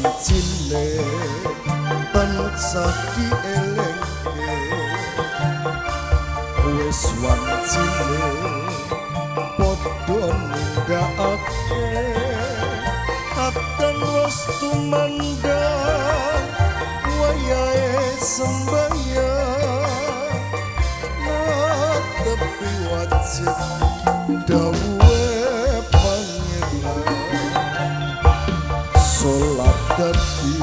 Janjine tansah dielingke, wis wancine padha nindakake. Atan wis tumandang wayahe sembayang, netepi wajib dawuhe Pangeran. Salat dadi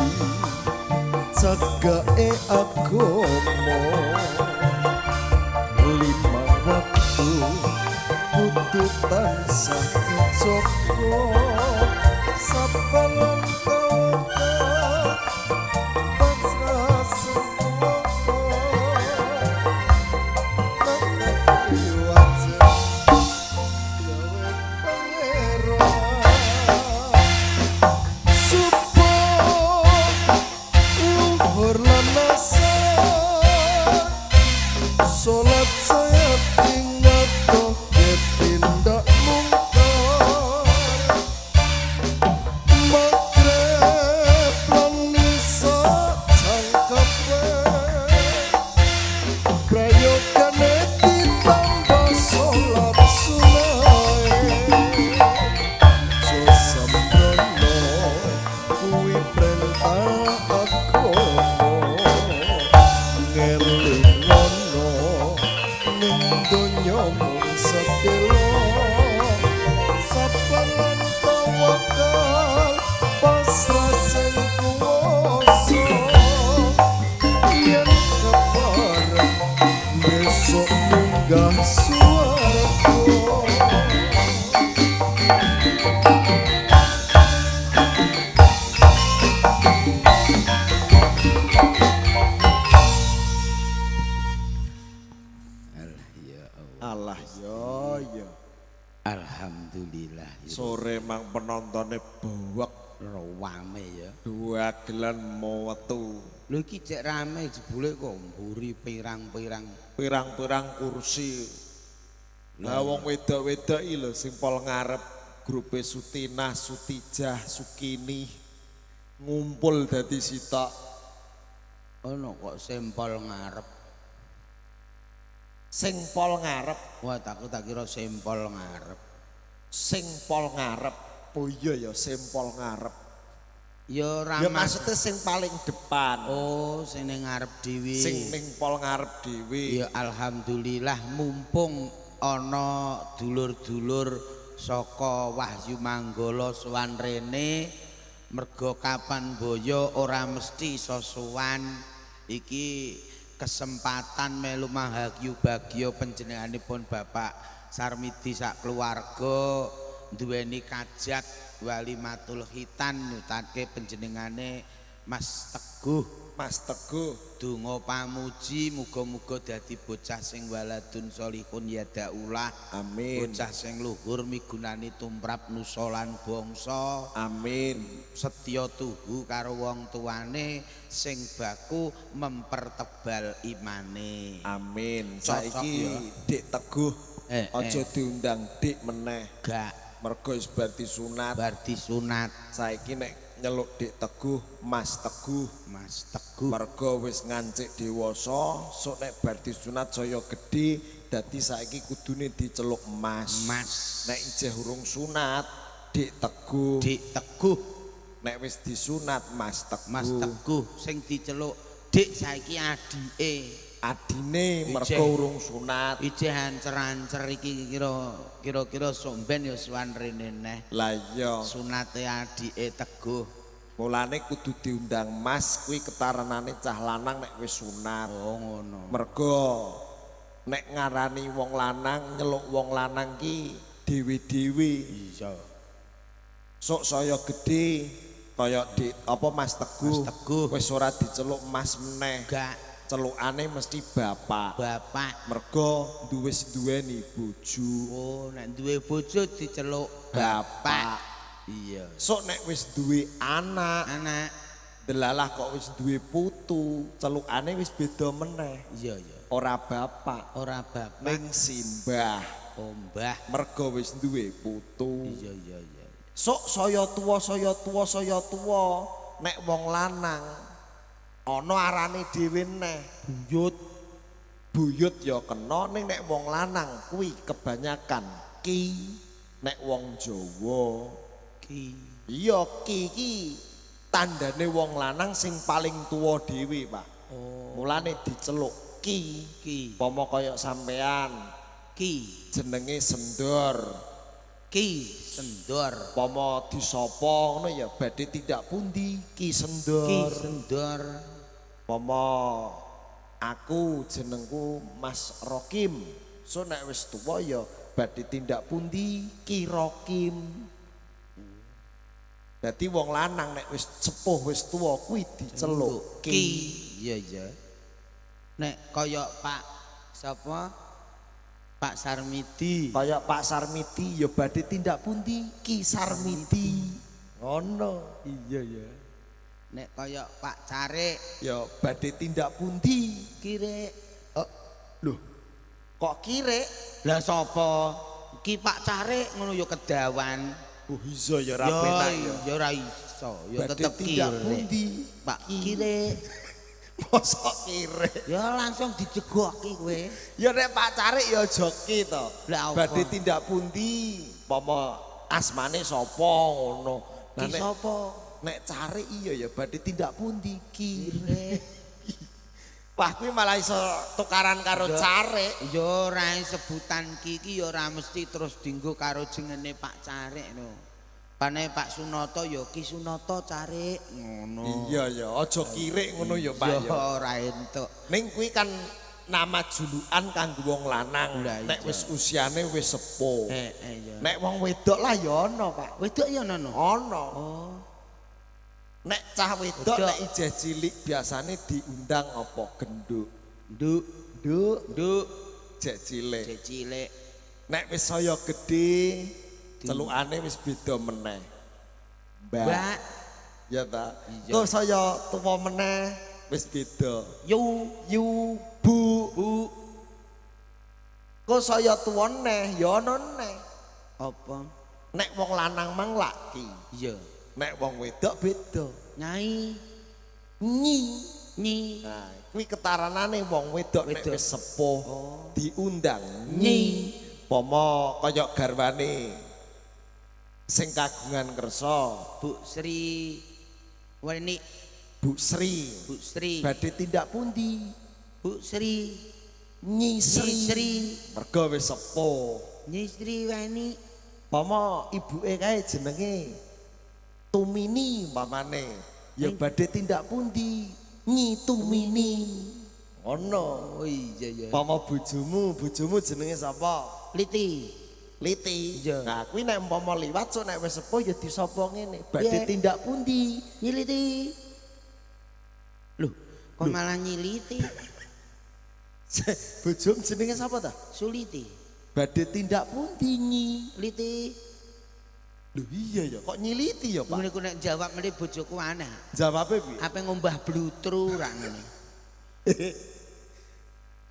cagake agama, lima waktu kudu tansah dijaga. Sabar lan tawakal pasrah sing kuwasa, netepi wajib dawuhe Pangeran. Subuh, luhur lan asar, salat saya ngadohke tindak mungkar. Magrib lan isya jangkepe, prayogane ditambah salat sunahe. Aja sembrono kuwi perintah agama, ngelingono ning donya mung sedelo. Sabar lan tawakal pasrah sing kuwasa, yen kepareng besok munggah swarga. Alah ya Allah. Allah ya ya. Alhamdulillah. Ya. Sore mang penontone bowek Rame ya. dua gelan mau wetu. Lho iki cek rame jebule kok mburi pirang-pirang. Pirang-pirang kursi. Lah wong wedok-wedok iki lho sing pol ngarep grupe Sutinah, Sutijah, Sukini ngumpul dadi sitok. Ono kok sempol ngarep. Sing pol ngarep, Wah, tak kira sempol ngarep. Sing pol ngarep. Oh iya ya, sempol ngarep. Ya ora Ya maksudnya sing paling depan. Oh, sing ning ngarep dhewe. Sing ning pol ngarep dhewe. Ya alhamdulillah mumpung ana dulur-dulur saka Wahyu Manggala sowan rene, merga kapan boyo ora mesti iso sowan. Iki kesempatan melu mahagyu bagya panjenenganipun Bapak Sarmidi sak keluarga duweni kajat walimatul khitan nyutake panjenengane Mas Teguh. Mas Teguh. Donga pamuji muga-muga dadi bocah sing waladun solihun yadaulah. Amin. Bocah sing luhur migunani tumrap nusa lan bangsa. Amin. Setya tuhu karo wong tuane, sing baku mempertebal imane. Amin. Cocok Saiki ya. Dik Teguh aja diundang Dik meneh. Gak. Mergo wis bar disunat. Bar disunat. Saiki nek nyeluk Dik Teguh, Mas Teguh. Mas Teguh. Mergo wis ngancik dewasa, sok nek bar disunat saya gedhe, dadi saiki kudune diceluk Mas. Mas. Nek ijeh urung sunat, Dik Teguh. Dik Teguh. Nek wis disunat Mas Teguh. Mas Teguh sing diceluk Dik saiki adike. Adine mergo Ijeh. urung sunat. Ijeh ancer-ancer iki kira-kira sok ben ya sowan rene neh. Lah iya. Sunate adike Teguh. Mulane kudu diundang Mas kuwi ketaranane cah lanang nek wis sunat. Oh ngono. Mergo nek ngarani wong lanang, nyeluk wong lanang ki dhewe-dhewe. Iya. Sok saya gedhe kaya Dik apa Mas Teguh. Mas Teguh. Wis ora diceluk Mas meneh. Gak. Celukane mesti bapak. Bapak. Mergo duwe duweni bojo. Oh, nek duwe bojo diceluk Bapak. bapak. Iya. Sok nek wis duwe anak, Anak. delalah kok wis duwe putu, celukane wis beda meneh. Iya, iya. Ora bapak, Ora bapak. ning simbah. Oh, mbah. Mergo wis duwe putu. Iya, iya, iya. Sok saya tuwa, saya tuwa, saya tuwa, Nek wong lanang ana arane dhewe neh. Buyut. Buyut ya kena, ning nek wong lanang kuwi kebanyakan ki. Nek wong Jawa ki. Iya, ki ki tandane wong lanang sing paling tuwa dhewe, Pak. Oh. Mulane diceluk ki. Ki. Pomo kaya sampean Ki. jenenge Sendor. Ki Sendor. Pomo disapa ngono ya badhe tindak pundi Ki Sendor. Ki Sendor. Pomo aku jenengku Mas Rokim. So nek wis tuwa ya badhe tindak pundi Ki Rokim. Dadi wong lanang nek wis sepuh wis tuwa kuwi diceluk Ki. ki. Iya iya. Nek kaya Pak sapa? Pak Sarmidi. Kaya Pak Sarmidi ya badhe tindak pundi Ki Sarmidi. Ngono. Iya ya. Nek kaya Pak Carik Ya badhe tindak pundi? Kirek. Oh, loh. Kok kirek? Lah sapa? Ki Pak Carik ngono ya kedawan. Oh iso ya ora penak ya. Ya ora iso, ya Badhe tetep tindak kirek. pundi? Pak Kirek. Mosok kirek. Ya langsung dijegoki kowe. Ya nek Pak Carik ya aja ki to. Lah apa? Badhe tindak pundi? Pomo asmane sapa ngono. Lah Ki nek sapa? nek carik iya ya badhe tindak pundi Kirek. kirek. Wah kuwi malah iso tukaran karo carik. Ya ora sebutan ki iki ya ora mesti terus dinggo karo jengene Pak Carik no. Pane Pak Sunoto ya Ki Sunoto Carik ngono. Iya ya, aja kirik ngono ya Pak Ya ya. ora entuk. Ning kuwi kan nama julukan kanggo wong lanang. Lah, Nek iya. wis usiane wis sepuh. Heeh ya. Nek wong wedok lah ya ana, Pak. Wedok ya ana no. Ana. Oh. Nek cah wedok Wedok. nek ijeh cilik biasane diundang apa genduk. Nduk, Nduk, nduk, jek cilik. jek cilik. Nek wis saya gedhe, celukane wis beda meneh. Mbak. Mbak, Ya ta. Iya. Kok saya tuwa meneh wis beda. yu, Yu, Bu, bu, Kok saya tuwa neh ya ana neh. apa? Nek wong lanang mang laki, Iya. nek wong wedok beda. Nyai, Nyi. nyi, Nah, kuwi ketaranane wong wedok nek Wedok. wis sepuh diundang Nyi. nyi. Pomo kaya garwane sing kagungan kersa, Bu Sri Weni, Bu Sri. Bu Sri, Badhe tindak pundi? Bu Sri, Nyi Sri. Nyi Sri, Mergo wis sepuh. Nyi Sri Weni, Pomo ibuke kae jenenge Tumini umpamane. Ya badhe tindak pundi? Nyi Tumini. Ngono. Oh iya iya. Pomo bojomu, bojomu jenenge sapa? Liti. Liti. Iya. Nah, kuwi nek umpama liwat sok nek wis sepuh ya disapa ngene. Badhe Iya. tindak pundi? Nyiliti. Loh, kok malah nyiliti? Bojomu jenenge sapa ta? Suliti. Badhe tindak pundi Nyi? Liti. Lho iya ya, kok nyiliti ya, Pak? Ngene ku nek jawab meni bojoku aneh. Jawabe piye? Ape ngombah blutru ra ngene.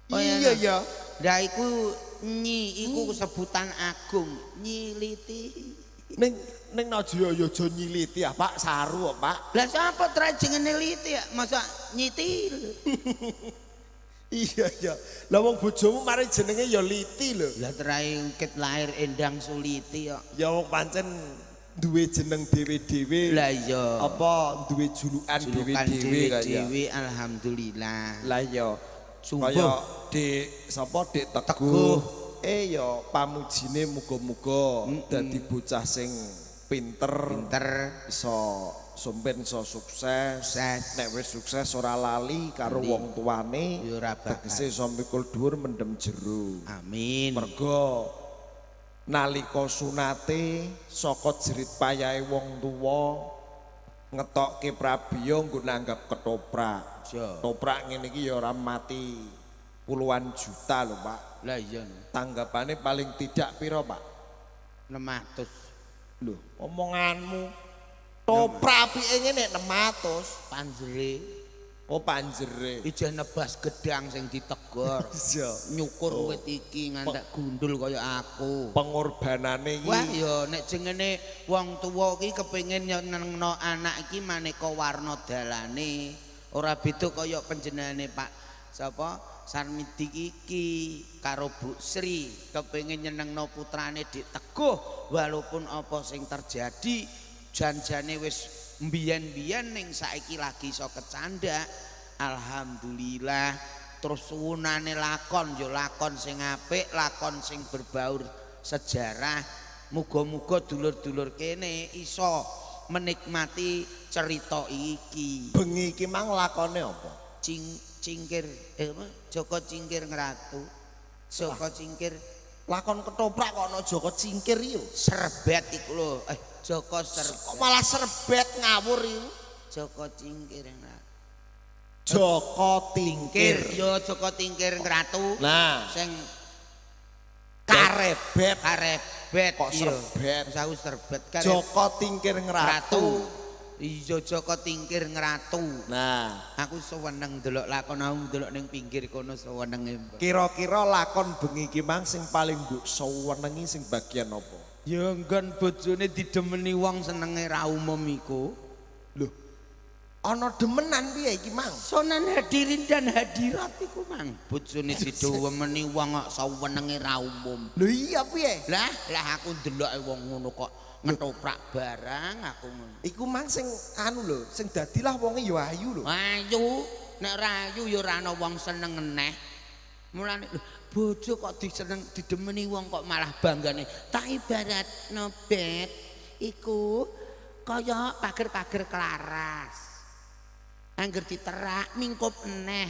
Oh, Iya ya. Lah iku nyi iku sebutan agung, nyiliti. Ning ning aja ya aja nyiliti ah, Pak, saru ah, Pak. Lah sapa trae jenenge liti ya? Masa nyitil? Iya ya. Lah wong bojomu mari jenenge ya Liti lho. Lah trae ket lahir Endang Suliti kok. Ya wong pancen duwe jeneng dhewe-dhewe. Lah iya. Apa duwe julukan Julukan dhewe-dhewe kaya. dhewe alhamdulillah. Lah iya. Sungguh. Kaya Dik sapa Dik Teguh. Teguh. Eh ya pamujine muga-muga dadi bocah sing pinter, Pinter, iso sompen iso sukses. Sukses. Nek wis sukses ora lali karo wong tuane. Ya ora bakal. Tegese iso mikul dhuwur mendem jero. Amin. Mergo nalika sunate saka jerit payahe wong tuwa ngetokke prabiya nggo nanggap ketoprak. Iya. Ketoprak ngene iki ya ora mati puluhan juta lho, Pak. Lah iya no. Tanggapane paling tidak piro, Pak? 600 Lho, omonganmu. Toprak apike ngene 600. panjere. Oh panjere. Ijeh nebas gedang sing ditegor. Iya. Nyukur wit iki ngantek gundul kaya aku. Pengorbanane iki. Wah ya nek jengene wong tuwa iki kepengin nyenengno anak iki maneka warna dalane. Ora beda kaya panjenengane Pak sapa Sarmidi iki karo Bu Sri kepengin nyenengno putrane Dik Teguh walaupun apa sing terjadi janjane wis mbiyen-mbiyen ning saiki lagi iso kecandak. Alhamdulillah. Terus suwunane lakon ya lakon sing apik, lakon sing berbaur sejarah. Muga-muga dulur-dulur kene iso menikmati cerita iki. Bengi iki mang lakone apa? Cingkir apa? Joko Cingkir Ngratu. Joko Cingkir lakon ketoprak kok ana Joko Cingkir yo. Serbet iku lho. Joko Serbet. Kok malah serbet ngawur iku. Joko Cingkir Ngratu. Joko Tingkir. Yo Joko Tingkir Ngratu. Nah, sing karebet, karebet kok serbet. Wis aku serbet karebet. Joko Tingkir Ngratu. Iya Joko Tingkir Ngratu. Nah, aku seneng ndelok lakon, aku ndelok ning pinggir kono senenge. Kira-kira lakon bengi iki mang sing paling mbok senengi sing bagian apa? Ya nggon bojone didemeni wong senenge ra umum iku. Lho. Ana demenan piye iki mang? Sonan hadirin dan hadirat iku mang. Bojone didemeni wong kok senenge ra umum. Lho iya piye? Lah, lah aku ndeloke wong ngono kok ngetoprak barang aku ngono. Iku mang sing anu lho, sing dadilah wonge ya ayu lho. Ayu, nek ora ayu ya ora ana wong seneng neh. Mulane lho, bojo kok diseneng didemeni wong kok malah banggane. Tak ibaratno bet iku kaya pager-pager klaras. Angger diterak mingkup neh.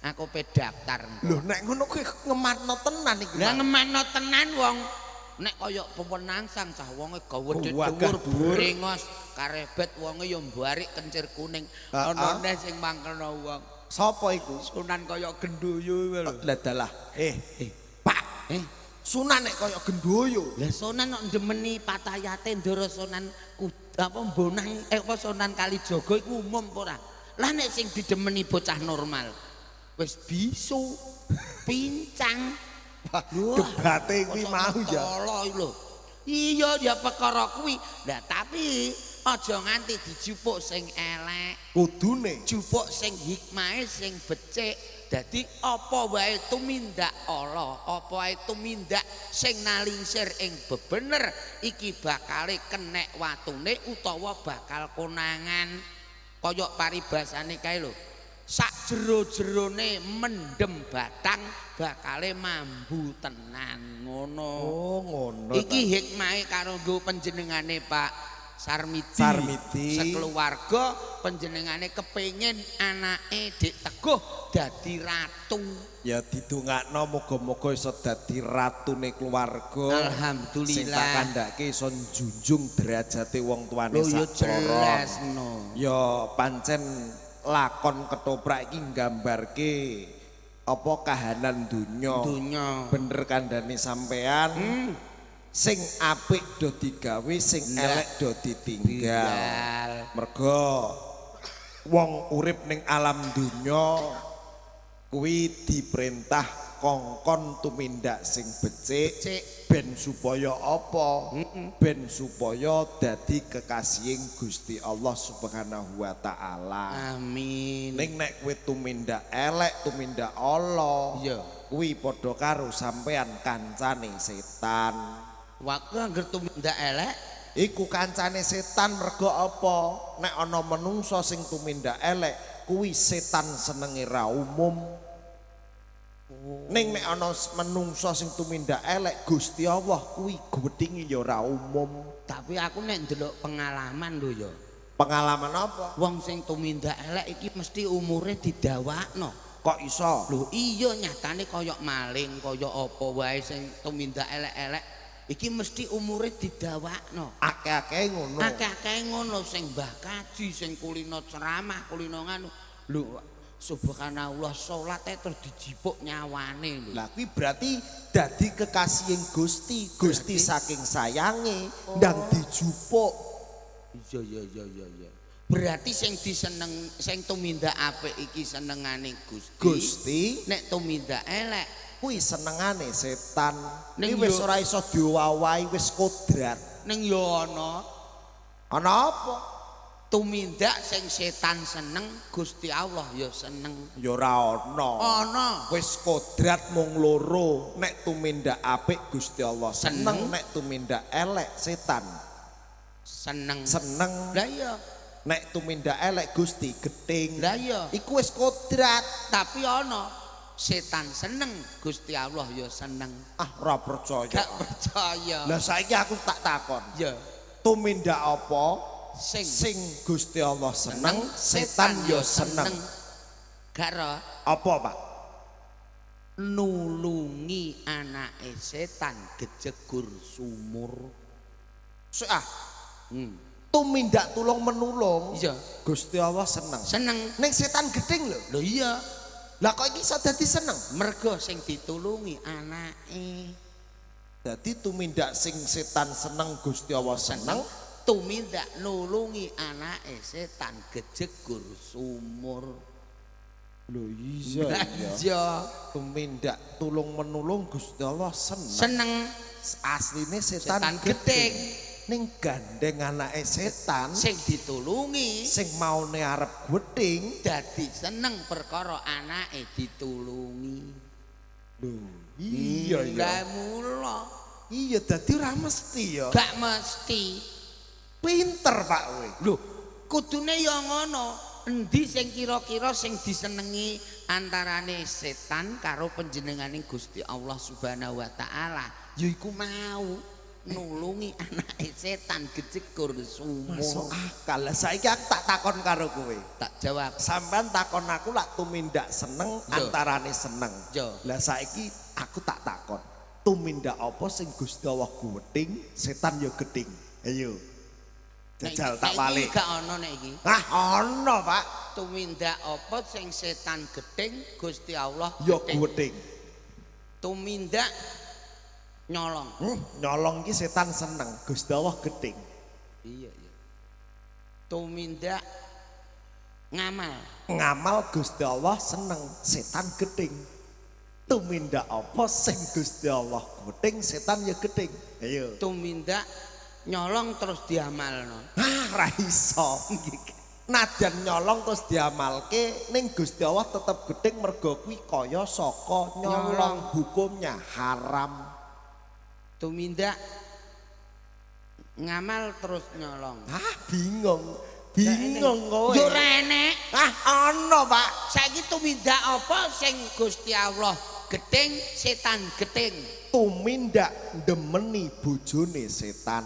Aku pe daftar. Lho nek ngono kuwi ngematno tenan iki. Lah ngematno tenan wong. Nek kaya pewenangsang cah wonge gawedhe dhuwur brengos karebet wonge ya mbarik kencir kuning. Ana neh sing mangkelno wong. Sapa iku? Sunan kaya gendoyo lho. Lah dalah. Pak. Sunan nek kaya gendoyo. Lah Sunan kok ndemeni patayate Ndara Sunan apa Bonang apa Sunan Kalijaga iku umum apa ora? Lah nek sing didemeni bocah normal wis bisu, pincang. Debate kuwi mau ya. Lho. Iya ya perkara kuwi. Lah tapi aja nganti dijupuk sing elek. Kudune jupuk sing hikmahe sing becik. Dadi apa wae tumindak Allah, apa wae tumindak sing nalingsir ing bebener iki bakale kenek watune utawa bakal konangan. Kaya paribasane kae lho. Sak jero-jerone mendem batang bakale mambu tenan ngono. Oh ngono. Iki hikmahe karo nggo panjenengane Pak Sarmidi. Sarmidi. Sekeluarga panjenengane kepengin anake Dik Teguh dadi ratu. Ya didongakno muga-muga iso dadi ratune keluarga. Alhamdulillah. Sing tak kandhake iso njunjung derajate wong tuane sak loro. Jelas no. Ya pancen lakon ketoprak iki nggambarke apa kahanan donya. Donya. Bener kandhane sampean. Sing apik do digawe, sing elek do ditinggal. Mergo wong urip ning alam donya kuwi diperintah kongkon tumindak sing becik, ben supaya apa? Ben supaya dadi kekasihing Gusti Allah Subhanahu wa taala. Amin. Ning nek kowe tumindak elek, tumindak ala, kuwi padha karo sampean kancane setan. Waktu angger tumindak elek iku kancane setan. Mergo apa? Nek ana menungso sing tumindak elek kuwi setan senenge ra umum. Ning nek ana menungso sing tumindak elek Gusti Allah kuwi gwethinge ya ora umum. Tapi aku nek ndelok pengalaman lho ya. Pengalaman apa? Wong sing tumindak elek iki mesti umure didawakno. Kok iso? Lho iya nyatane kaya maling, kaya apa wae sing tumindak elek-elek iki mesti umure didawakno. Akeh-akeh ngono. Akeh-akeh ngono sing mbah kaji, sing kulino ceramah, kulino nganu. Lho subhanallah salate terus dijipuk nyawane lho. Lah kuwi berarti dadi kekasihing Gusti, Gusti saking sayange ndang dijupuk. Iya iya iya iya. Berarti sing diseneng sing tumindak apik iki senengane Gusti. Gusti Nek tumindak elek kuwi senengane setan. Ning Iki wis yo- ora iso diowahi, wis kodrat. ning yo ana Ana apa? tumindak sing setan seneng, Gusti Allah ya seneng. Ya ora ana. Ana. Wis kodrat mung loro, nek tumindak apik Gusti Allah seneng, Seneng. nek tumindak elek setan Seneng. seneng. Lah iya, Nek tumindak elek Gusti gething. lah iya. Iku wis kodrat. Tapi ana setan seneng, Gusti Allah ya seneng. Ah, ora percaya. Gak percaya. Lah saiki aku tak takon. Ya, Tumindak apa sing sing Gusti Allah seneng, setan ya seneng. Gak ro Apa, Pak? nulungi anake setan gejegur sumur. Sik ah. Tumindak tulung menulung. Iya. Gusti Allah seneng. Seneng. Ning setan gething lho. Lho iya, Lah kok iki iso dadi seneng? mergo sing ditulungi anake. Dadi tumindak sing setan seneng Gusti Allah seneng. Tumindak nulungi anake setan gejegur sumur. Lho iya Lah iya, Tumindak tulung menulung Gusti Allah seneng. seneng Asline setan, setan gething Ning gandeng anake setan sing ditulungi sing maune arep gething. dadi seneng perkara anake ditulungi. Lho iya ya. Lah mula Iya dadi ora mesti ya. gak mesti. Pinter Pak kowe. Lho, kudune ya ngono. Endi sing kira-kira sing disenengi antarane setan karo panjenengane Gusti Allah Subhanahu wa taala? Ya iku mau nulungi anake setan gejegur Masuk sumur. akal. Lah saiki aku tak takon karo kowe. Tak jawab. Sampean takon aku lak tumindak seneng Yo. antarane seneng. Yo. Lah saiki aku tak takon. Tumindak apa sing Gusti Allah gething, setan ya gething. Ayo. Jajal tak Nek iki balik. Gak ono nek iki. Ah, ono, Pak. Tumindak apa sing setan gething Gusti Allah Ya gething. gething. Tumindak nyolong. Nyolong ki setan seneng, Gusti Allah gething. Iya, iya. Tumindak ngamal. Ngamal Gusti Allah seneng, setan gething. Tumindak apa sing Gusti Allah gething, setan ya gething. Ayo. Tumindak nyolong terus diamalno. Ah, ra iso. Nadyan nyolong terus diamalke ning Gusti Allah tetep gething mergo kuwi kaya saka nyolong, Nyolong. hukumnya haram. Tumindak ngamal terus nyolong. Ah, bingung. Bingung kowe. Yo ora enek. Ah, ana, Pak. Saiki tumindak apa sing Gusti Allah gething, setan gething. Tumindak ndemeni bojone setan.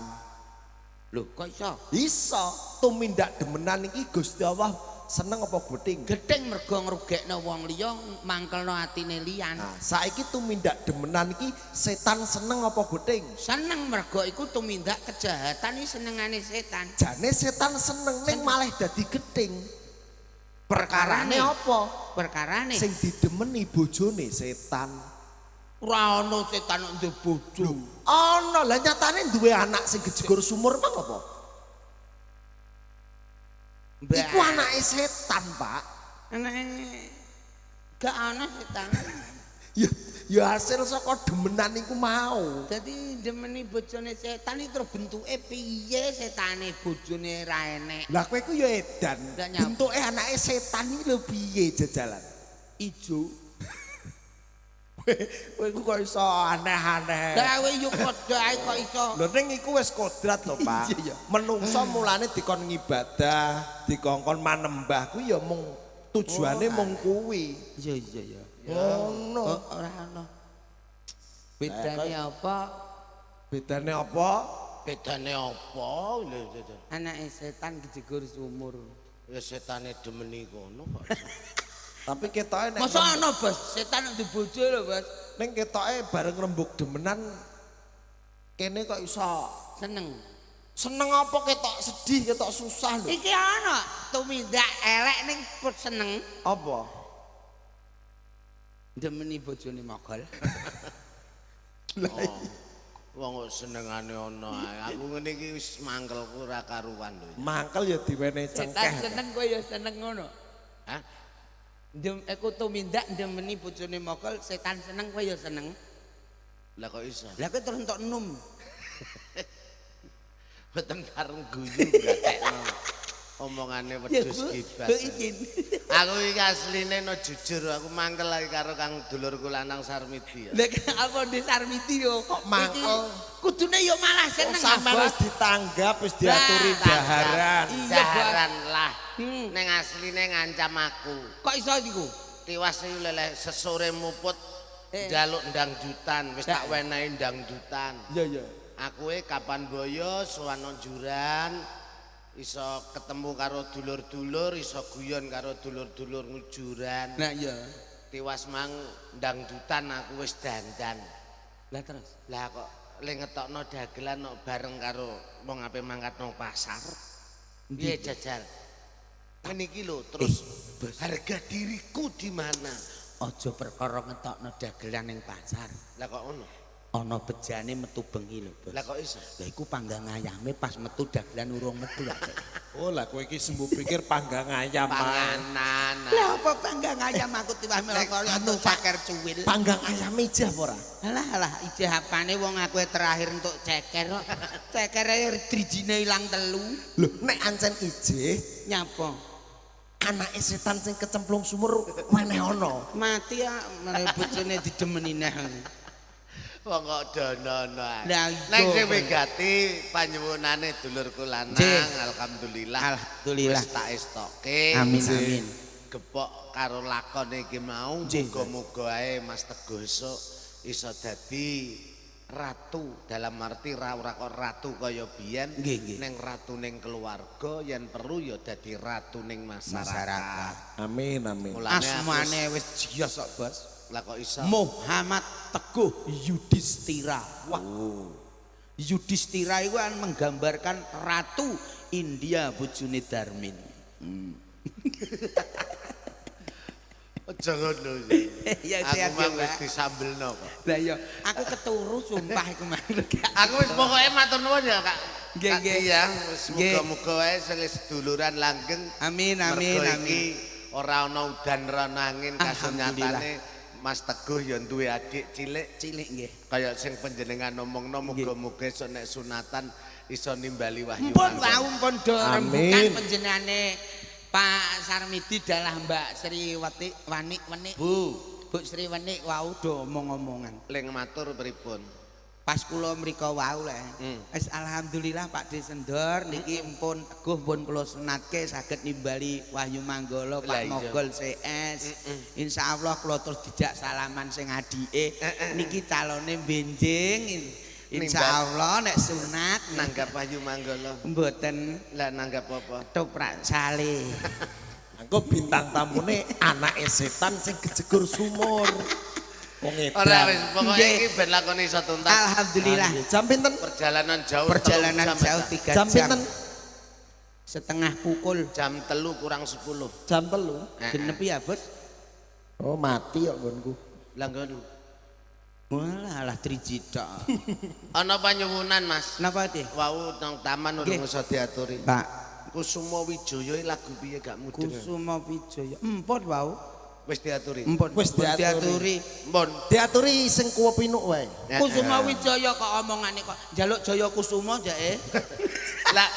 Lho, kok iso? Iso tumindak demenan iki Gusti Allah seneng apa gething? Gething mergo ngrugekno wong liya, mangkelno atine liyan. Nah, saiki tumindak demenan iki setan seneng apa gething? Seneng mergo iku tumindak kejahatan iki senengane setan. Jane setan seneng ning malah dadi gething. Perkarane apa? Perkarane Sing didemeni bojone setan. ora ana setan kok ndek bojo. Ana lah nyatane duwe anak sing gejegur sumur mang apa? Mbak. Iku anake setan, Pak. Anake gak ana setan. Ya ya hasil saka demenan iku mau. Dadi demeni bojone setan iki terus bentuke piye setane bojone ra enek. Lah kowe iku ya edan. Lah, nyapa? Bentuke anake setan iki lho piye jajalan? Ijo. Kowe iku kok iso aneh-aneh. Lah kowe yo padha ae kok iso. Lho ning iku wis kodrat lho, Pak. Iya, iya. Menungso mulane dikon ngibadah, dikongkon manembah kuwi ya mung tujuane mung kuwi. Iya iya iya. Ngono. Oh, ora ana. Bedane apa? Bedane apa? Bedane apa? Lho, lho, lho. Anake setan gejegur sumur. Ya setane demeni kono kok. Tapi ketoke nek Masa ana, Bos? Setan ndek bojo lho, Bos. ning ketoke bareng rembug demenan kene kok iso Seneng. seneng apa ketok sedih, ketok susah lho. Iki ana tumindak elek ning put seneng. Apa? Demeni bojone mogol. Lah Wong kok senengane ana ae. Aku ngene iki wis mangkelku ora karuan lho. Mangkel ya diwenehi Setan cengkeh. seneng kowe ya seneng ngono. Hah? Ndem aku tumindak ndemeni bojone Mogol, setan seneng kowe ya seneng. Lah kok iso? Lah kowe terus entuk enum. Mboten kareng guyu gatekno. Omongane wedhus gibas. Bu izin. Aku iki asline no jujur aku mangkel lagi karo Kang dulurku lanang Sarmidi ya. Lah apa di Sarmidi yo? Kok mangkel? Iki Kudune yo malah seneng. Sampeyan Abah. wis ditanggap, wis diaturi Lah, daharan. Iya, Daharan lah. Hmm. Neng asline ngancam aku. Kok iso iku? Tiwas iki leleh sesore muput Eh. njaluk ndangdutan, wis tak wenehi ndangdutan. Iya iya. Aku e kapan boyo sowan nang juran iso ketemu karo dulur-dulur, iso guyon karo dulur-dulur ngujuran. Nah iya. Tiwas mang ndangdutan aku wis dandan. Lah terus. Lah kok le ngetokno dagelan kok bareng karo wong ape mangkat nang pasar. Piye jajal? Ngene iki lho terus Bos. harga diriku di mana? Aja perkara ngetokno dagelan ning pasar. Lah kok ngono? Ana bejane metu bengi lho, Bos. Lah kok iso? Lah iku panggang ayame pas metu dagelan urung metu lah. Oh lah kowe iki sembuh pikir panggang ayam. Mas. Panganan. Lah apa panggang ayam aku tiwas melok anu ceker cuwil. Panggang ayam ijah apa ora? Alah alah ijeh apane wong aku terakhir entuk ceker kok. Cekere drijine ilang telu. Lho, nek ancen ijeh Nyapa? anake setan sing kecemplung sumur weneh ana. Mati ya mere bojone didemeni neh. Wong kok donono ae. Lah iya. Neng sing wigati panyuwunane dulurku lanang, Nggih. alhamdulillah. Alhamdulillah. Wis tak estoke. Amin amin. Gepok karo lakon iki mau Nggih. muga-muga ae Mas Teguh esuk iso dadi ratu dalam arti ora kok ratu kaya biyen Nggih, nggih. ning ratu ning keluarga yen perlu ya dadi ratu ning masyarakat. Masyarakat. Amin amin. Mulane aku Asmane wis jios kok, Bos. lah kok iso Muhammad Teguh Yudhistira. Wah. Yudhistira itu kan menggambarkan ratu India bojone Darmin. Aja ngono. Ya, Aku sehat ya, mang wis Mbak. disambelno kok. Lah iya, aku keturu sumpah iku mang. Aku wis pokoke matur nuwun ya, Kak. Nggih, Kak nggih. Diah, wis Nggih. muga-muga wae sing seduluran langgeng. Amin amin Mergo amin. iki ora ana udan ora ana angin Alhamdulillah. kasunyatane Mas Teguh ya duwe adik cilik Cilik nggih. kaya sing panjenengan omongno muga-muga iso nek sunatan iso nimbali wahyu. Mpun Manggala. wau mpun do rembukan Amin. panjenengane Pak Sarmidi dalah Mbak Sri Wati Wanik Wenik. Bu, Bu Sri Wenik wau do omong-omongan. ling matur pripun? Pas kula mriko wau le. Hmm. Wis alhamdulillah Pak De Sendor niki empun teguh pun kula sunatke saged nimbali Wahyu Manggala Lah Pak iya. Mogol CS. Insyaallah kula terus dijak salaman sing adike. Niki calone benjing. Insyaallah nek sunat Nanggap Wahyu Manggala. mboten Lah nanggap apa? ketoprak sale. Engko bintang tamune anake setan sing kejegur sumur. Wong edan. Ora wis pokoke Nggih. iki ben lakone iso tuntas. Alhamdulillah. Jam pinten? Perjalanan jauh Perjalanan 3 jam, jauh Kak. 3 Jam jam. pinten? Setengah pukul Jam 3 kurang 10. Jam 3. genep ya, Bos. Oh, mati kok nggonku. Lah ngono. Walah alah driji tok. Ana panyuwunan, Mas. Napa teh? Wau nang taman urung Nggih. iso diaturi. Pak Kusuma Wijaya iki lagu piye gak mudeng. Kusuma Wijaya. Empun wau. Wis diaturi. Empun. Wis Empun diaturi. Mbon. Diaturi sing kuwe pinuk wae. Kusuma Wijaya kok omongane kok njaluk Jaya Kusuma jake. Lah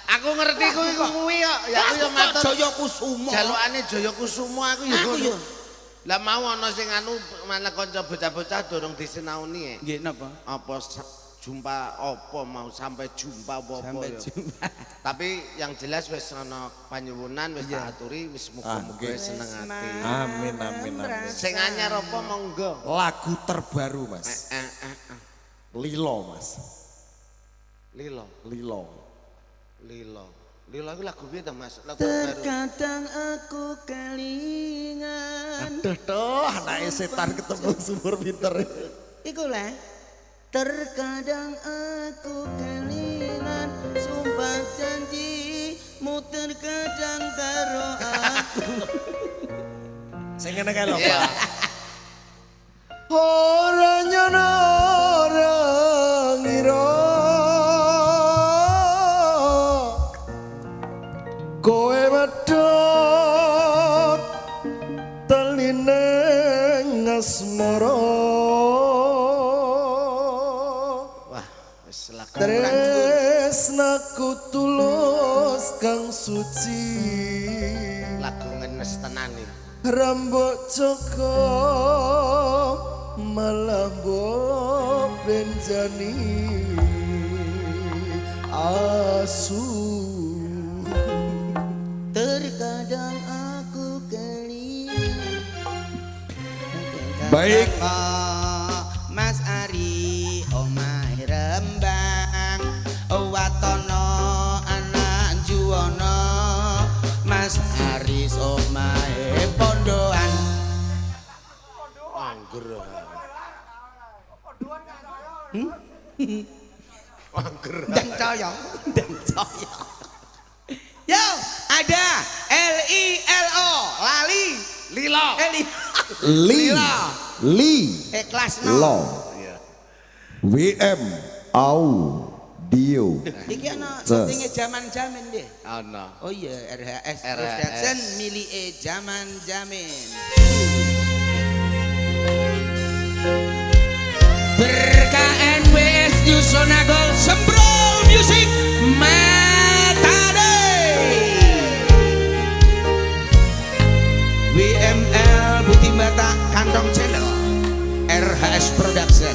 aku ngerti kuwi kuwi kok. Ya aku ya Kok matur. Jaya Kusuma. Jalukane Jaya Kusuma aku ya Aku ngono. ya. Lah mau ana sing anu malah kanca bocah-bocah durung disinaoni e. Nggih napa? Apa jumpa apa mau sampai jumpa apa-apa Sampai ya. jumpa. Tapi yang jelas wis ana panyuwunan wis tak aturi wis muga-muga nggih. seneng ati. Amin amin amin. Sing anyar apa monggo. Lagu terbaru, Mas. Eh, eh, eh. Lilo, Mas. Lilo, Lilo. Lilo. Lilo iku lagu piye to Mas? Lagu terbaru. Terkadang aku kelingan. Aduh toh, anake setan ketemu sumur pinter. Iku lah. Terkadang aku kelingan sumpah janjimu terkadang karo aku. Sing ngene kae lho, Iya. Pak. Ora nyono orang Kowe medhot teline ngasmara. Wah, wis lagu Tresnaku tulus kang suci. Lagu ngenes tenan iki. Rambut Joko malah mbok benjani asu. Terkadang aku kelingan. Baik. Mas Ari omahe Rembang, watono anak Juwono. Mas Ari omahe Pondokan. Angger. Angger. Ndang caya, ndang caya. Yo, ada L I L O, lali. Lilo. L I Li Li ikhlas no. Lo WM Audio. Iki ana syutinge Jaman Jamin nggih. Ana. Oh iya, RHS Production milike Jaman Jamin. Berkah NWS Nyusonagol Sembrol Music Matade. WML Budi Batak Kantong Channel RHS Production.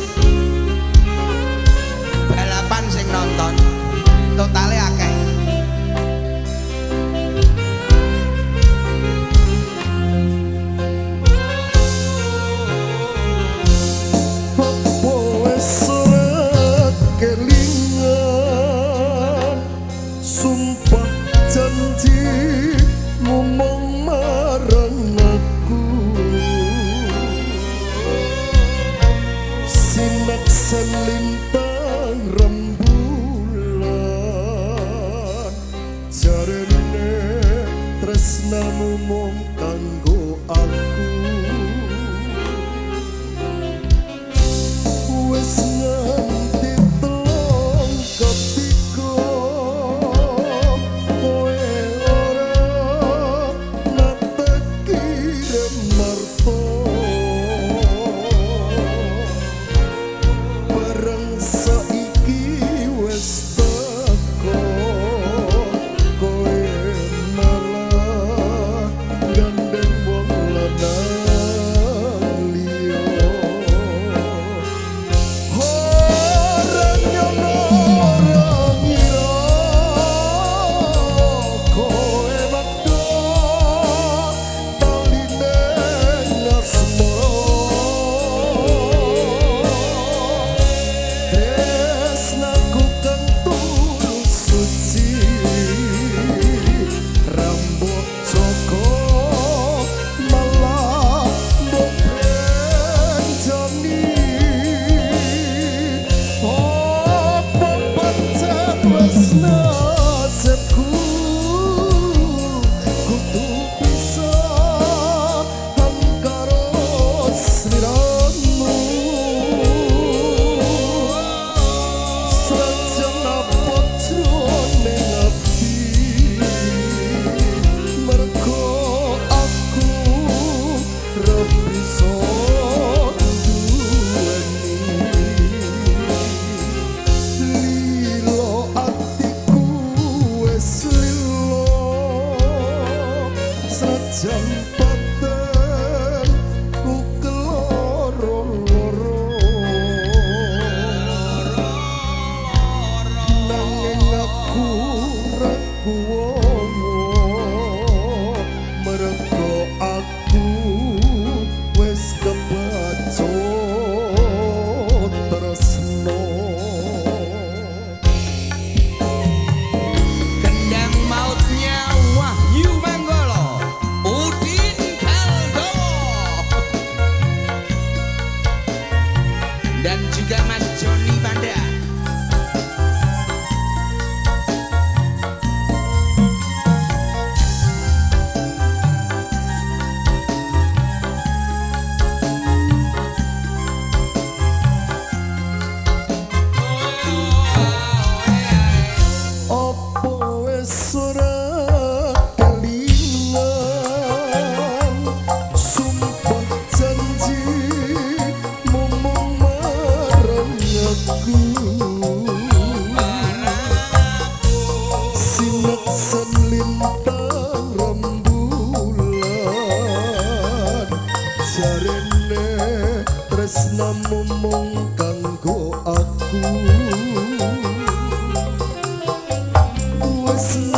Balapan sing nonton totale akeh. Apa wis ora kelingan sumpah janji ngomong marang aku. Sinaksan lintang rembulan jarene tresnamu mung kanggo aku. Wis nganti telung ketiga kowe ora nate kirim marta. Bareng saiki wis teko kowe malah gandeng wong lanang liya. Ora nyono ora ngira kowe medhot taline ngasmara. Tresnaku kang tulus suci rambut Joko malah mbok benjani. Apa pancen wis nasibku kudu pisahan karo sliramu. Senajan apa jroning ati mergo aku ra bisa duweni. Lilo atiku wis lilo senajan paten ku keloro-loro. Nanging aku ra kuwowo mergo aku wis kebacut tresno. Kendang mautnya Wahyu Manggolo, Udin Kaldo, dan juga Mas Joni Panda. Apa wis ora Sen lintang rembulan jarene tresnamu mung kanggo aku wis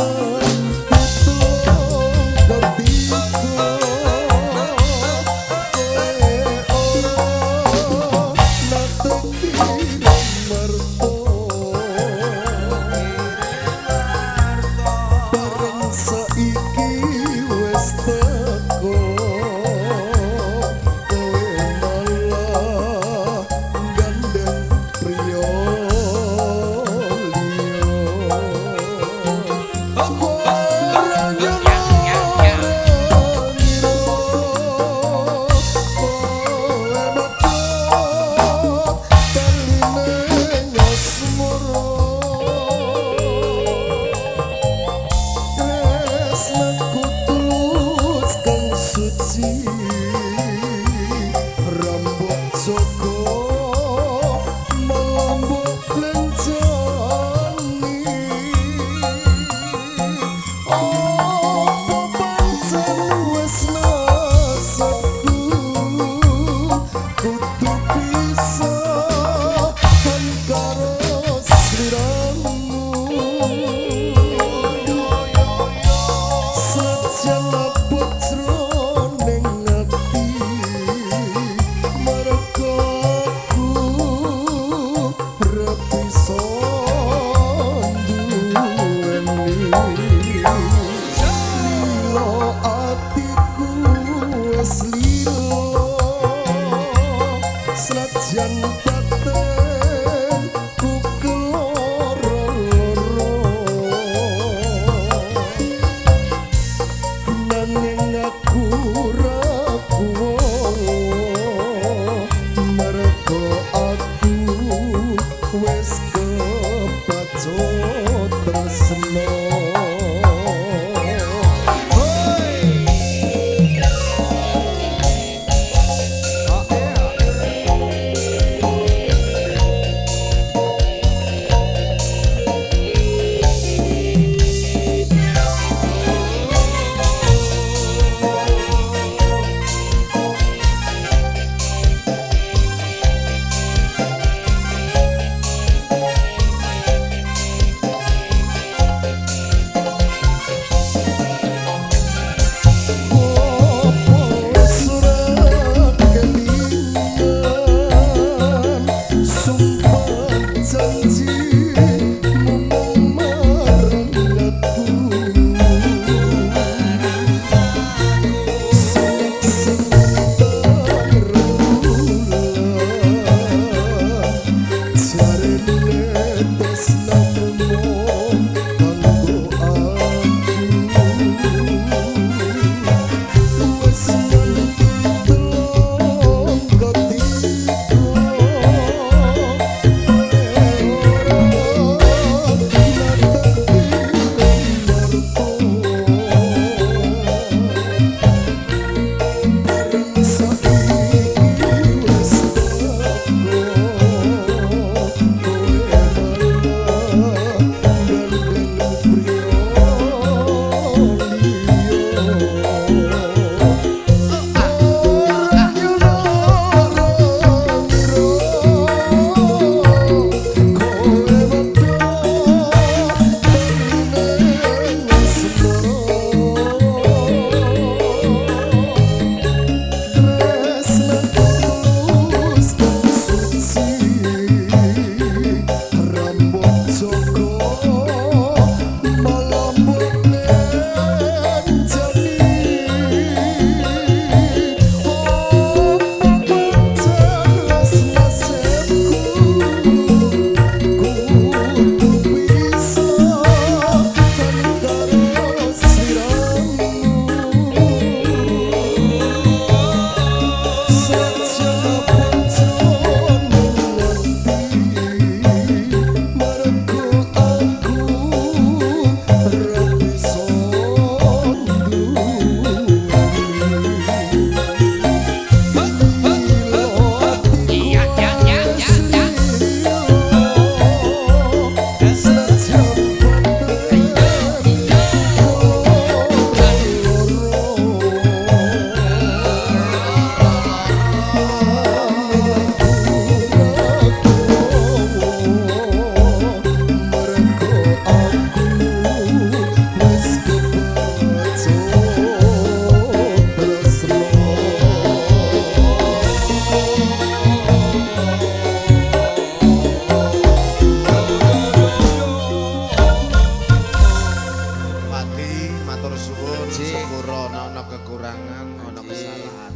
kekurangan, ana kesalahan.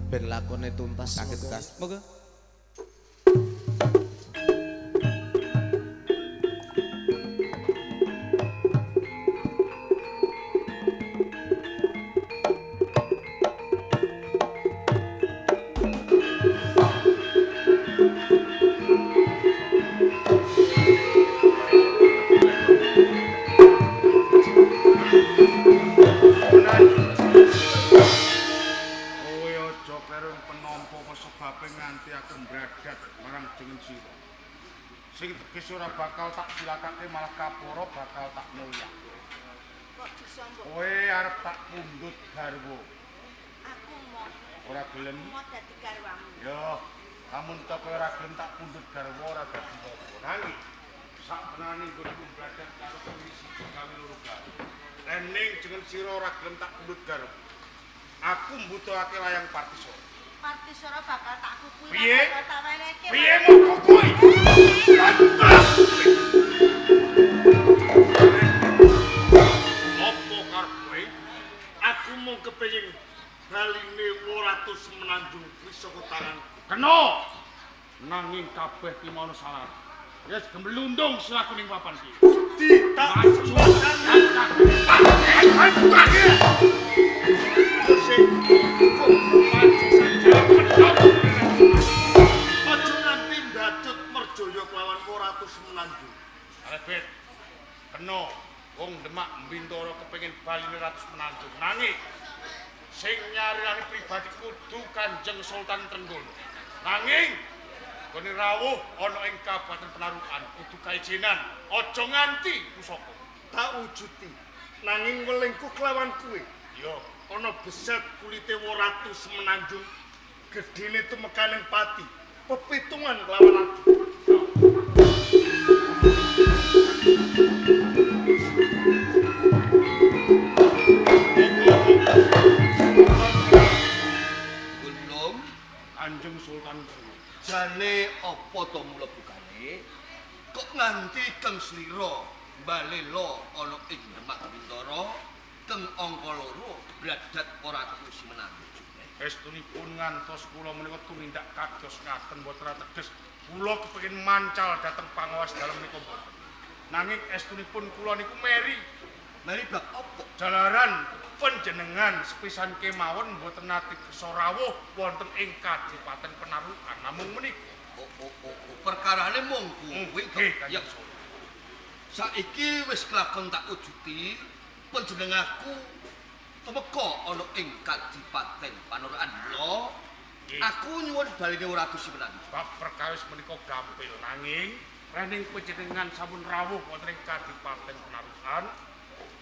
Ben lakone tuntas. Saged tuntas. Monggo. Kowe aja kleru penampa apa sebabe nganti aku mbragat marang jeneng sira. Sing tegese ora bakal tak cilakake malah kapara bakal tak mulyake. Kok bisa mbok Kowe arep tak pundhut garwa. aku mau Ora gelem. mau dadi garwamu. Yo, lamun to kowe ora gelem tak pundhut garwa ora dadi apa. Nanging sak benane nggonku mbragat karo kowe siji gawe loro garwa. Rening jeneng sira ora gelem tak pundhut garwa. Aku mbutuhake layang Partisora. Partisora bakal tak kukui, Piye? bakal tak wenehke. Piye mung kuwi? Apa karep kowe? Aku mung kepengin baline Ratu Semenanjung kuwi saka tanganku. Kena. Nanging kabeh ki mono salah. Wis gemlundung silaku ning papan iki. Budi tak Aja nganti mbacut Merjaya kelawan Ratu Semenanjung. Alebet. Kena wong Demak Bintara kepengin baline Ratu Semenanjung. Nanging sing nyarirane pribadi kudu Kanjeng Sultan Trenggono. Nanging gone rawuh ana ing Kabupaten Penarukan kudu kaijinan, aja nganti pusaka. Tak wujuti. Nanging welingku kelawan kuwe. Iya, Ana beset kulite Ratu Semenanjung gedene tumekaning pati. Pepitungan kelawan adu. Belum Kanjeng Sultan Trenggono. jane apa to mula bukane? Kok nganti kang slira balela ana ing Demak Bintara kang angka loro bradat Ratu Semenanjung. Estunipun ngantos kula menika tumindak kados ngaten boten teges kula kepengin mancal dhateng pangawas dalem menika mboten. Nanging estunipun kula niku meri Mari bab apa? jalaran panjenengan sepisan kemawon mboten nate kersa rawuh wonten ing Kadipaten Penarukan namung menika. Oh, oh, oh, oh, perkarane mung kuwi to. Nggih, Ya. Kanjeng Sultan. Saiki wis kelakon tak wujuti panjenenganku tumeka ana ing Kadipaten Panorakan mula Nggih. aku nyuwun baline Ratu Semenanjung. Bab perkawis menika gampil nanging rening panjenengan sampun rawuh wonten ing Kadipaten Penarukan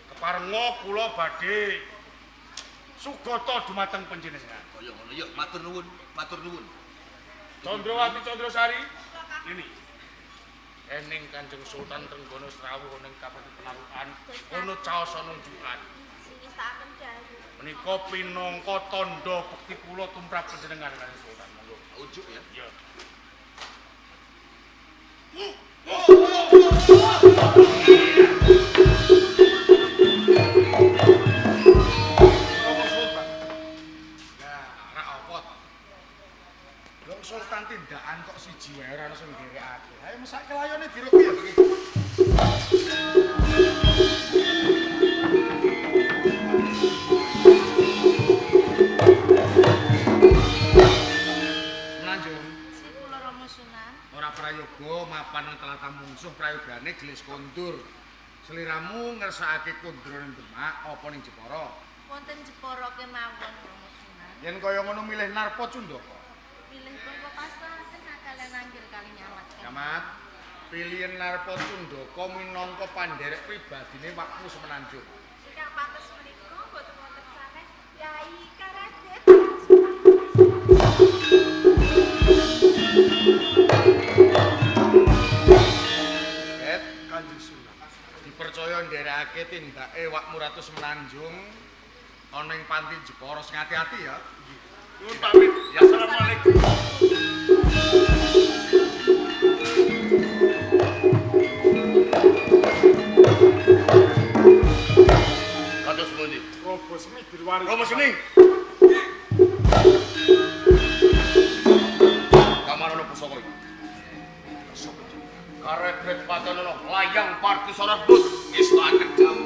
keparenga kula badhe sugata dumateng panjenengan. Kaya ngono ya, matur nuwun, matur nuwun. Condrowati Condrosari ini ening Kanjeng Sultan Trenggono srawuh ning Kabupaten Penarukan kono caos ana unjukan Sing ngestakaken dawuh. menika pinangka tandha bekti kula tumrap panjenengan Kanjeng Sultan monggo. Ujuk ya. Iya. Romo Sultan. Lah, ora apa to? Wong Sultan tindakan kok siji wae ora ana sing nderekake. Ayo mesake layone diruk ya iki. Melanjung. Sing kula Rama Sunan. Ora prayoga mapan nang tlatah mungsuh prayogane jelis kondur. Seliramu ngersakake kondro ning Demak apa ning Jepara? Wonten Jepara kemawon Rama Sunan. Yen kaya ngono milih Narpa Cundaka. Pilih pun pepasaken kalian anggir kali nyamat. Camat, pilihan Narpa Cundaka minangka pandherek pribadine wakmu Semenanjung. Ingkang pantes menika boten wonten sanes Yai Karadet. Bet, Kanjeng Sunan. dipercaya nderekake tindake wakmu Ratu Semenanjung ana ing panti Jepara sing ati-ati ya. Nyuwun pamit. Ya. Assalamualaikum. Kados pundi? Robo Semi diluari. Romo Semi. Kamar ono pusaka iki. Karebet patono layang parti sorot but ngestoaken jauh.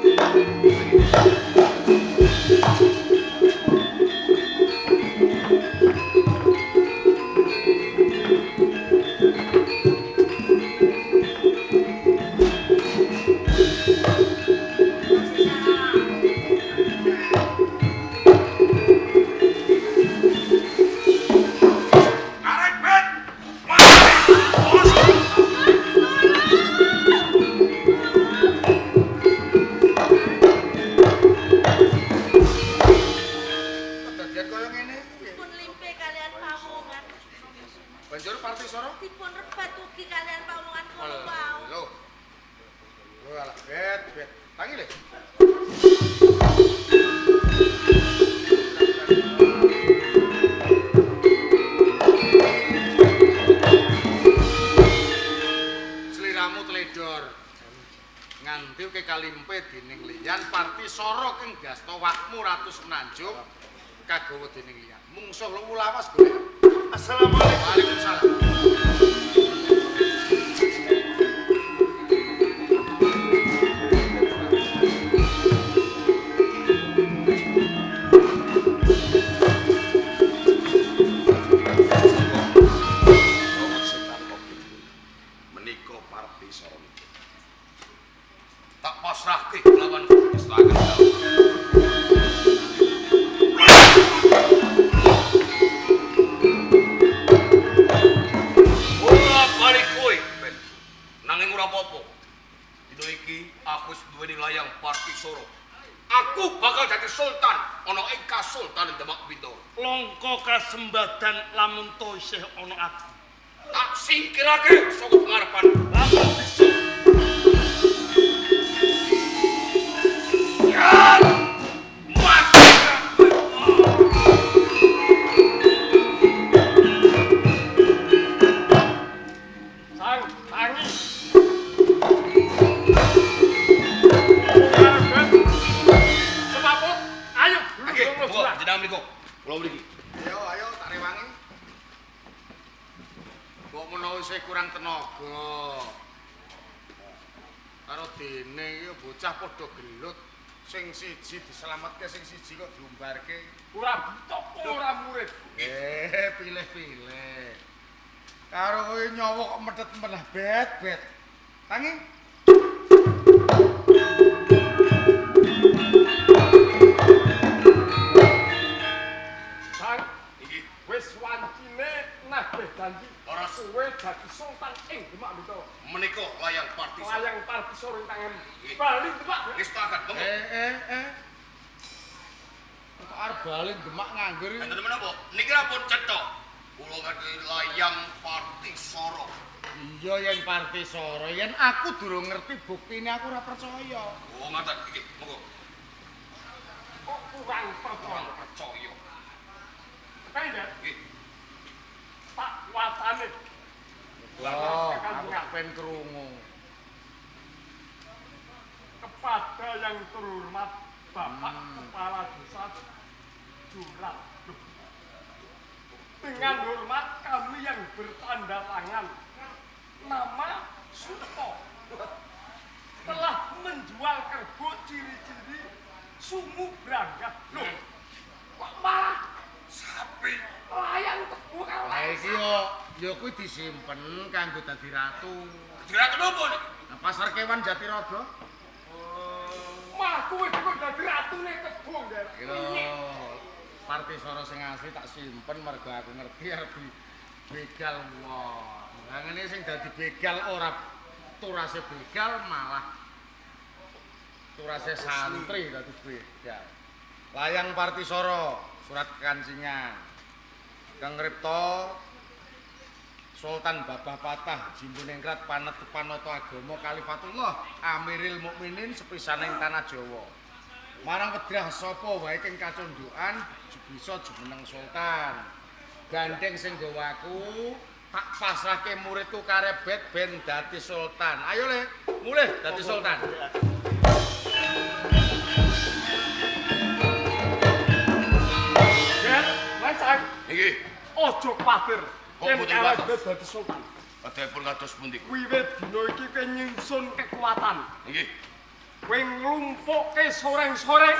Kagawa dening liyan. Mungsuh luwu lawas golek. Assalamualaikum. Waalaikumsalam. Menika parti soro. Tak pasrahke lawan istaken. Aku bakal dadi sultan ana ing kasultanan Demak Bintoro. Longko kasembadan lamun to isih ana aku. Tak singkirake saka pengarepan. Lamun bisa. Ya! Mati. Sang tangi. Kula mriki. Ayo, ayo tak rewangi. Mbok menawa isih kurang tenaga. Karo dene iki bocah padha gelut. Sing siji diselametke, sing siji kok diumbarke. Ora buta, ora murid. Pilih-pilih. Karo kowe nyawa kok medhet meneh bet-bet. Tangi. Wis wancine nagih janji ora suwe dadi sultan ing Demak Bintoro. Menika layang parti. Layang parti sore ing tangan. Bali Demak. Wis takan, monggo. Kok arep bali Demak nganggur iki. Enten menapa? Niki pun cetha. Kula ngerti layang parti soro. Iya yen parti soro, yen aku durung ngerti buktine aku ora percaya. Oh, ngaten iki, monggo. Kok kurang percaya? Percaya. Kaya tak watane. Oh, aku tak pengen krungu. Kepada yang terhormat Bapak Kepala Desa Jurat. Dengan hormat kami yang bertanda tangan nama Suto telah menjual kerbau ciri-ciri Sumu Branggah. Loh, kok malah sapi layang tebu karo Lah iki yo ya kuwi disimpen kanggo dadi ratu. Dadi ratu nopo niki? Nah, pasar kewan Jatiraga. Oh. Malah kowe kok dadi ratune tebu nggih. Iki lho. Parti soro sing asli tak simpen mergo aku ngerti arep begal wong. Lah ngene sing dadi begal ora turase begal malah turase santri dadi begal. Layang Parti Soro, surat kekancingan. Kang Ripto Sultan Babah Patah Jimbuningrat Panet Panoto Agama Kalifatullah Amiril Mukminin sepisaning tanah Jawa. Marang wedrah sapa wae ing kacondhokan bisa jumeneng sultan. Gandeng sing nggawa aku tak pasrahke muridku karebet ben dadi sultan. Ayo le, mulih dadi sultan. Aja kuwatir. Kok Yen mboten karebet dadi sultan. Kadhepun kados pundi? Wiwit dina iki kowe nyingsun kekuatan. Nggih. Kowe nglumpukke soreng-soreng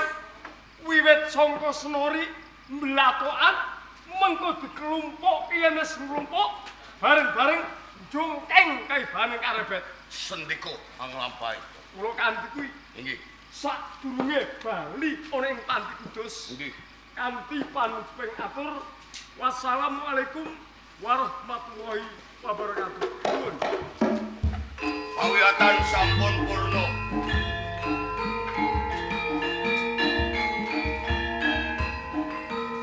wiwit sangka senori mblatokan mengko diklumpukke yen wis nglumpuk bareng-bareng jungkeng kaibaning karebet. Sendika anglampahi. Kula kanthi kuwi Nggih. sadurunge bali ana ing Panti Kudus. Nggih. Kanthi panutuping atur wassalamualaikum warahmatullahi wabarakatuh. Nuwun. Pawiyatan sampun